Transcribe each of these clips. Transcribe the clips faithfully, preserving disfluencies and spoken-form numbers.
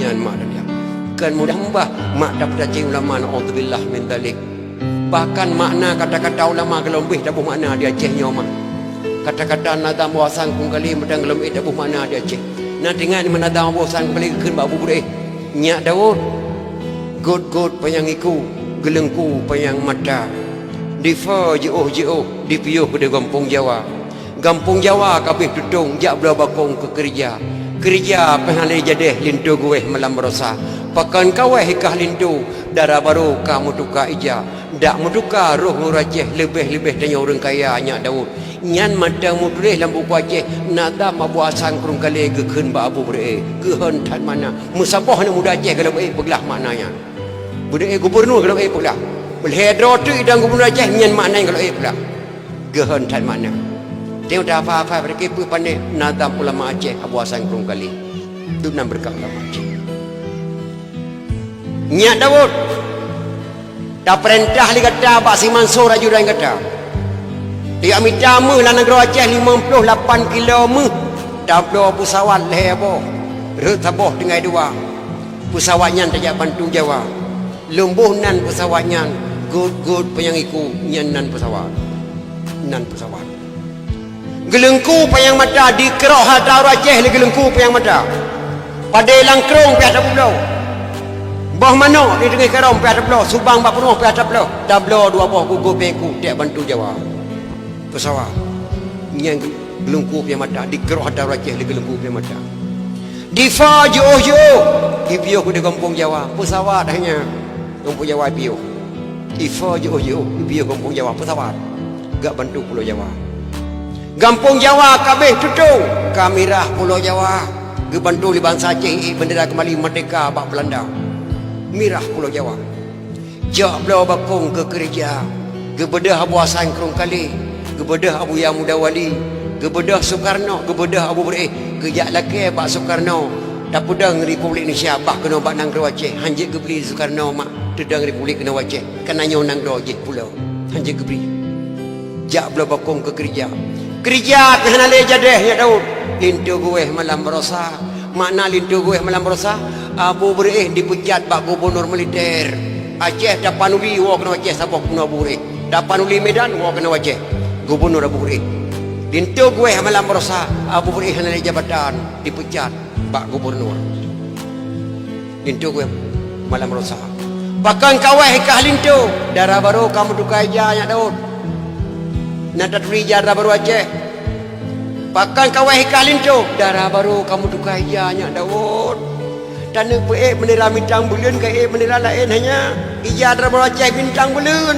Nyan mak dan ayah. Kon mudah mbah mak tapeucaci ulama, naudzubillah min dzalik. Bahkan makna kata-kata ulama golom ubé taboh makna di Aceh nyoe mak. Kata-kata nazam Abu Hasan Krueng Kalé mantong golom ubé taboh makna di Aceh. Na teuingat nibak nazam Abu Hasan Krueng Kalé geukheun bak Abu Beureu'éh, "Nyak Daud, gôt-gôt panyang iku, geuleungku panyang mata. Difa jiôh-jiôh, dipiôh keudeh gampông Jawa." Gampông Jawa ka abéh tutong, jak bloe bakong keu keureuja. Keureuja pih hana lé jadeh, linto geuwéh malam baroesa. Pakon kawéh i kah linto, dara barô ka meutuka ija. Dak meutuka roh ngon Aceh, leubeh-leubeh tanyoe ureuëng kaya, Nyak Daud. Nyan mantong meutuléh lam buku Aceh, nazam Abu Hasan Krueng Kalé geukheun bak Abu Beureu'éh. Geuhon that makna. Meusaboh aneuk muda Aceh golom ék peuglah makna nyan. Beureu'éh gubunur golom ék peuglah. Lhée droe teuk idong gubunur Aceh, nyan makna nyang golom ék peuglah. Geuhon that makna. Teuh tafa-fa bak kipeupané nazam ulama Aceh Abu Hasan Krueng Kalé. Dum nan beureukat ulama Aceh. Nyak Daud, tapeurintah lé gata bak si Mansur ajudan gata. Tajak mita méuh lam nanggroe Aceh limong ploh lapan kilo méuh, tabloe peusawat lhée boh, rhot saboh tinggai dua. Peusawat nyan tajak bantu Jawa. Lôn boh nan peusawat nyan, gôt-gôt panyang iku, nyan nan peusawat. Nan peusawat. Geuleungku panyang mata, dikeurok hareuta ureuëng Aceh lé geuleungku panyang mata. Padé langkrong pih tapeubloe. Boh manok di teungoh karông pih tapeubloe, subang bak peurumoh pih tapeubloe. Tabloe dua boh gôt-gôt panyang iku, tajak bantu Jawa. Peusawat. Nyan geuleungku panyang mata, dikeurok hareuta ureuëng Aceh lé geuleungku panyang mata. Difa jiôh-jiôh, dipiôh keudeh gampông Jawa. Peusawat hanya gampông Jawa piôh. Difa jiôh-jiôh, dipiôh gampông Jawa. Peusawat. Jak bantu Pulo Jawa. Gampông Jawa ka abéh tutong, ka mirah Pulo Jawa. Geubantu lé bansa Aceh, ék beundera keumali meurdéhka bak Beulanda. Mirah Pulo Jawa. Jak bloe bakong keu keureuja. Geubeudôh Abu Hasan Krueng Kalé, geubeudôh Abuya Muda Wali, geubeudôh Sukarno, geubeudôh Abu Beureu'éh, geujak lakée bak Sukarno. Tapeudong Republik Indonesia, bah keunoe bak nanggroe Aceh, hanjeuet geubri Sukarno mak teudong Republik keunoe Aceh, kana nyoe nanggroe jih pulo, hanjeuet geubri. Jak bloe bakong keu keureuja. Keureuja pih hana lé jadeh, Nyak Daud. Linto geuwéh malam baroesa. Makna linto geuwéh malam baroesa, Abu Beureu'éh dipeucat bak gubunur militer. Aceh tapanuli woe keunoe Aceh saboh gubunur Abu Beureu'éh. Tapanuli Medan woe keunoe Aceh. Gubunur Abu Beureu'éh. Linto geuwéh malam baroesa, Abu Beureu'éh hana lé jabatan, dipeucat bak gubunur. Linto geuwéh malam baroesa. Pakon kawéh i kah linto, dara barô ka meutuka ija, Nyak Daud. Na taturi ija dara barô Aceh. Pakon kawéh i kah linto, dara barô ka meutuka ija, Nyak Daud. Taneuk peuék beundera bintang buleuen, ka ék beundera laén hanya. Ija dara barô Aceh bintang buleuen.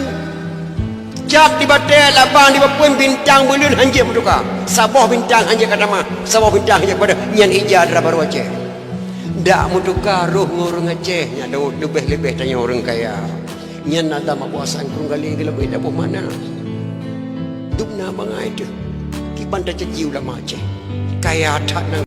Cap di batée, labang di bapeuen, bintang buleuen hanjeuet meutuka. Saboh bintang hanjeuet ka tamah, saboh bintang hanjeuet ka padub. Nyan ija dara barô Aceh. Dak meutuka roh ngon ureuëng Aceh, Nyak Daud, leubeh-leubeh tanyoe ureuëng kaya. Nyan na lam Abu Hasan Krueng Galeng geulabeh daboh makna. Dum na bangai teuh. Kiban tacaci ulama Aceh. Kaya that nan